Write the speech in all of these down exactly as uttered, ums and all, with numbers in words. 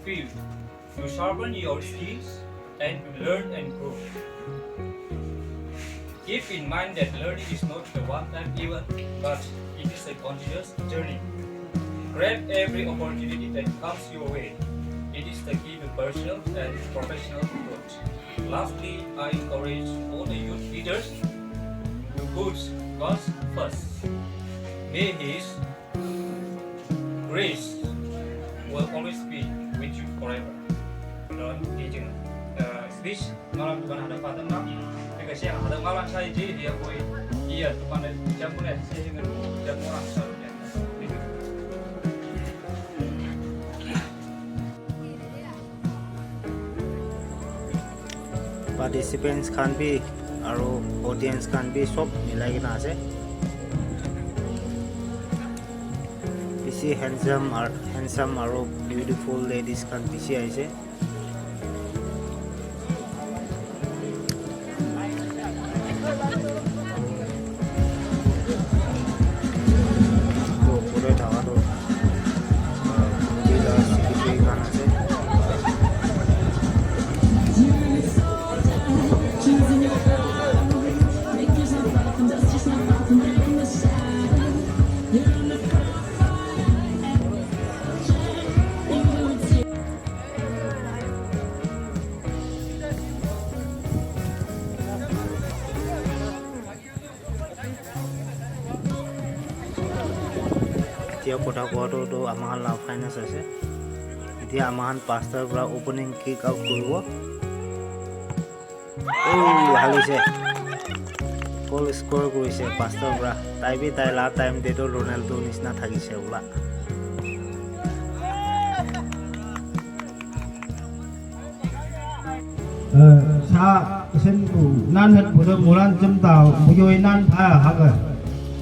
field to sharpen your skills and to learn and grow. Keep in mind that learning is not a one-time event, but it is a continuous journey. Grab every opportunity that comes your way. It is the key to personal and professional growth. Lastly, I encourage all the youth leaders to put God first. May His grace will always be with you forever. Don kijing speech malam tuan ada pada mak. Jika siang ada malam saya jadi dia koi iya tuan jam mana saya dengan jam orang selalu. Participants khan bi aru audience khan bi sob milai kena ase. Bishi handsome aru handsome aru beautiful ladies khan bishi aise. Etia kotha kowa tu tu ama khan la finance ase. Etia ama khan pastor para opening kick out kuribo. Oh, halise. Goal score kurise pastor para. Tai bi tai la time te tu Ronaldo nisna thakise ula. Sa sen bu nan het bu de mulan jem tau bu yoi nan pha ha ga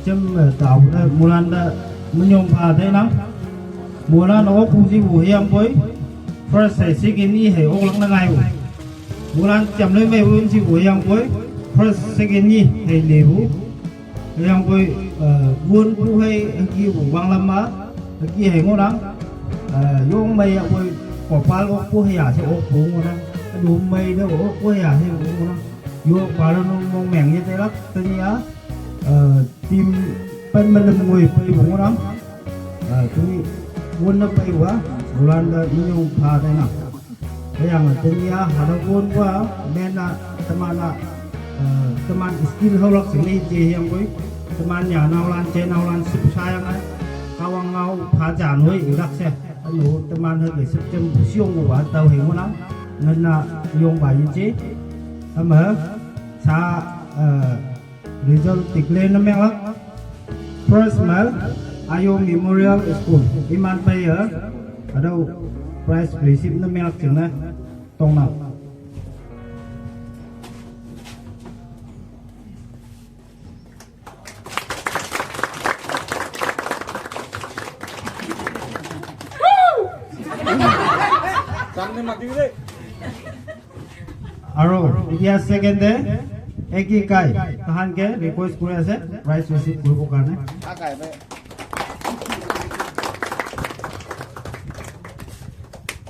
jem tau bu de mulan de menyong pha de nang mulan ok bu ji bu hiam boi. First hai second ni hai ok lang na ngai bu mulan jem le mai bu ji bu hiam boi. First second ni hai le bu Yang boi gun pu hai hagi wang lama hagi hai ngorang yong mai yang boi kopal ok pu hai ya se ok pu ngorang adu mai da ok pu hai ya se ok ngorang yo para nong mong meng ye te lak tani a tim pen melem ngoi pai pu ngorang tuni gun na pai wa bulan da ni yong pha da na. Yang tenia hada gun gua mena temana teman skill holok sini je yang goi teman ya naulan je naulan sip sayang ai kawang ngau phajan hoi irak se anu teman hoi sip jem siong gua tau hei munang ngena yong bai je ama sa Result declare na menglak. First male Ayo Memorial School iman player adau prize receive na menglak chingna tongnam. Aru etia second te Eki Kai tahan ke request kuri ase prize receive kuribo karne.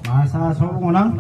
Masa sob ngonang.